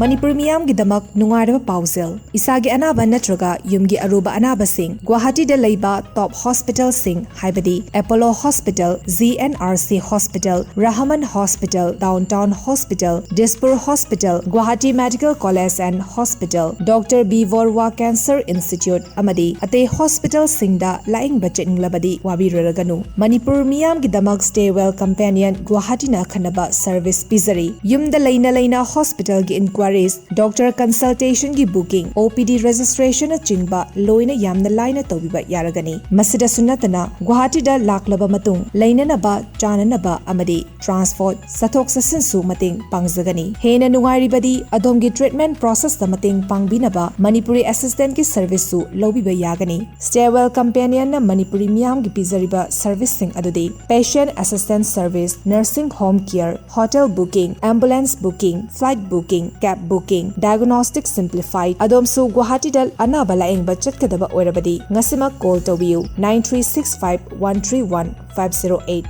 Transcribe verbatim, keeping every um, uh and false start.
ꯃꯅꯤꯄꯨꯔ ꯃꯤꯌꯥꯝꯒꯤꯗꯃꯛ ꯅꯨꯡꯉꯥꯏꯔꯕ ꯄꯥꯎꯖꯦꯜ꯫ ꯏꯁꯥꯒꯤ ꯑꯅꯥꯕ ꯅꯠꯇ꯭ꯔꯒ ꯌꯨꯝꯒꯤ ꯑꯔꯨꯕ ꯑꯅꯥꯕꯁꯤꯡ ꯒꯨꯋꯥꯍꯥꯇꯤꯗ ꯂꯩꯕ ꯇꯣꯞ ꯍꯣꯁꯄꯤꯇꯥꯜꯁꯤꯡ ꯍꯥꯏꯕꯗꯤ Apollo hospital, G N R C hospital, Rahman hospital, Downtown hospital, Dispur hospital, Guwahati medical college and hospital, doctor B Barua cancer institute ꯑꯃꯗꯤ ꯑꯇꯩ ꯍꯣꯁꯄꯤꯇꯥꯜꯁꯤꯡꯗ ꯂꯥꯌꯦꯡꯕ ꯆꯠꯅꯤꯡꯂꯕꯗꯤ ꯋꯥꯕꯤꯔꯨꯔꯒꯅꯨ꯫ ꯃꯅꯤꯄꯨꯔ ꯃꯤꯌꯥꯝꯒꯤꯗꯃꯛ Stay Well Companion ꯒꯨꯋꯥꯍꯥꯇꯤꯅ ꯑꯈꯟꯅꯕ ꯁꯔꯚꯤꯁ ꯄꯤꯖꯔꯤ꯫ ꯌꯨꯝꯗ ꯂꯩꯅ ꯂꯩꯅ ꯍꯣꯁꯄꯤꯇꯥꯜꯒꯤ ꯏꯟꯀ꯭ꯋꯥꯏꯔꯤꯁ, ꯗꯣꯛꯇꯔ ꯀꯟꯁꯜꯇꯦꯁꯟꯒꯤ ꯕꯨꯀꯤꯡ, ꯑꯣ ꯄꯤ ꯗꯤ ꯔꯦꯖꯤꯁꯇ꯭ꯔꯦꯁꯟꯅꯆꯤꯡꯕ ꯂꯣꯏꯅ ꯌꯥꯝꯅ ꯂꯥꯏꯅ ꯇꯧꯕꯤꯕ ꯌꯥꯔꯒꯅꯤ꯫ ꯃꯁꯤꯗꯁꯨ ꯅꯠꯇꯅ ꯒꯨꯋꯥꯍꯥꯇꯤꯗ ꯂꯥꯛꯂꯕ ꯃꯇꯨꯡ ꯂꯩꯅꯅꯕ, ꯆꯥꯅꯅꯕ ꯑꯃꯗꯤ ꯇ꯭ꯔꯥꯟꯁꯄꯣꯔꯠ, ꯆꯠꯊꯣꯛ ꯆꯠꯁꯤꯟꯁꯨ ꯃꯇꯦꯡ ꯄꯥꯡꯖꯒꯅꯤ꯫ ꯍꯦꯟꯅ ꯅꯨꯡꯉꯥꯏꯔꯤꯕꯗꯤ ꯑꯗꯣꯝꯒꯤ ꯇ꯭ꯔꯤꯠꯃꯦꯟ ꯄ꯭ꯔꯣꯁꯦꯁꯇ ꯃꯇꯦꯡ ꯄꯥꯡꯕꯤꯅꯕ ꯃꯅꯤꯄꯨꯔꯤ ꯑꯦꯁꯤꯁꯇꯦꯟꯠꯀꯤ ꯁꯔꯚꯤꯁꯁꯨ ꯂꯧꯕꯤꯕ ꯌꯥꯒꯅꯤ꯫ Stay Well Companion ꯅ ꯃꯅꯤꯄꯨꯔꯤ ꯃꯤꯌꯥꯝꯒꯤ ꯄꯤꯖꯔꯤꯕ ꯁꯔꯚꯤꯁꯁꯤꯡ ꯑꯗꯨꯗꯤ patient assistance service, nursing home care, hotel booking, ambulance booking, flight booking, cab booking, diagnostic simplified꯫ ꯑꯗꯣꯝꯁꯨ ꯒꯨꯋꯥꯍꯥꯇꯤꯗ ꯑꯅꯥꯕ ꯂꯥꯌꯦꯡꯕ ꯆꯠꯀꯗꯕ ꯑꯣꯏꯔꯕꯗꯤ ꯉꯁꯤꯃꯛ ꯀꯣꯜ ꯇꯧꯕꯤꯌꯨ, nine three six five one three one five zero eight꯫